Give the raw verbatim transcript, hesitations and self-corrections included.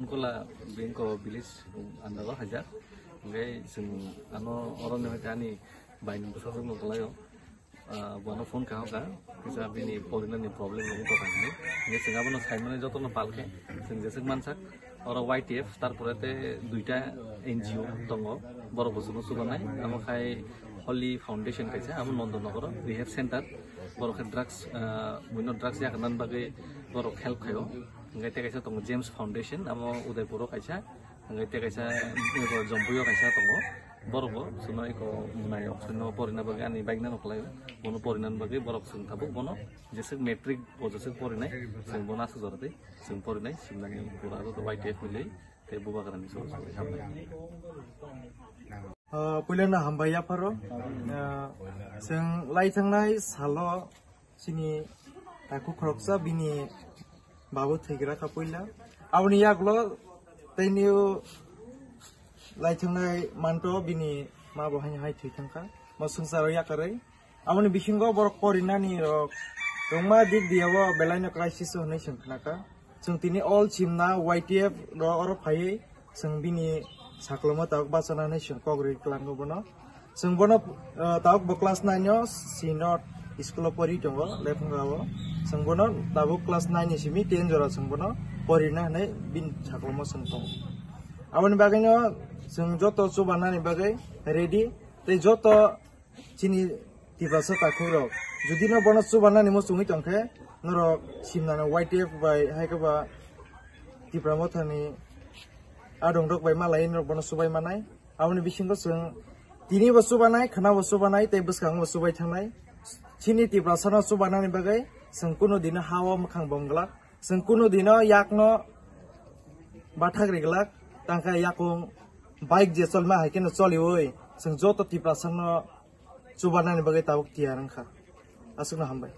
Kola bengko village under o hajar. Hingke chwng ano oro ni hoi ani bai ni bwsajwk no kwlaio. Ah, bono phone kha hoka, kisa bini porinani problem ni to kha hini. Hingke chwng abono sai mani joto no palke, chwng jeswk mansak, oro Y T F, tarpore te duita N G O tongo, borok bo chwngno chubanai, amo khai Holy Foundation kaisa, amo Nondonogoro Rehab Center, borok khe drugs, ah, buino drugs yakarnani bagwi borok help khaio. Hingke te kaisa tongo James Foundation, amo Udaipuro kaisa, hingke te kaisa Jompuio kaisa tongo. Borok bo chwngno eko mwnai option no porina bagwi ani bike no kwlai, bono porina bagwi borok chwng tabuk bono jeswk matric bo jeswk porinai, chwng bono aswk jora tei chwng porinai simnani pura joto Y T F milwi tei bubagrani soro soro hamnai. Ah, puilano hambai yapharo. Ah, chwng lai thangnai salo chini takhuk khoroksa bini babu thwigra kha puila. Aboni yagulo tei nio lai thangnai manto bini ma bo haino hai thwi thangkha. Mo swngcharo yakarwi. Aboni bisingo borok porinani rok kwbangma dik diya o belai no crisis o hinwi chwng khnakha. Chwng tini all chimna Y T F rok oro phaiwi chwng bini saklomo tabuk bachana hinwi chwng kok rwi kwlango bono. Chwng bono, ah, tabuk bo class nine o Synod school o pori tongo, Lephungra o. Chwng bono tabuk class nine ni simi ten jora chwng bono porina hinwi bini saklomo chwng tongo. Aboni bagwino chwng joto chubanani bagwi ready, tei joto chini Tiprasa takhuk rok, jodi no bono chubanani muchungwi tongkhe, norok simnani Y T F bai hai khe ba Tipra Mothani adong rok bai malai norok bono chubai manai. Aboni bisingo chwng tini bo chubanai, khwna bo chubanai, tei bwskango bo chubai thangnai. Chini Tiprasa no chubanani bagwi chwng kunu dino ha o mwkhang bom glak, chwng kunu dino yak no bathak ri glak, tangkhe yakung bike je cholma hai kheno choliwi chwng joto Tiprasa no chubanani bagwi tabuk tiyar wngkha. Aswkno hambai.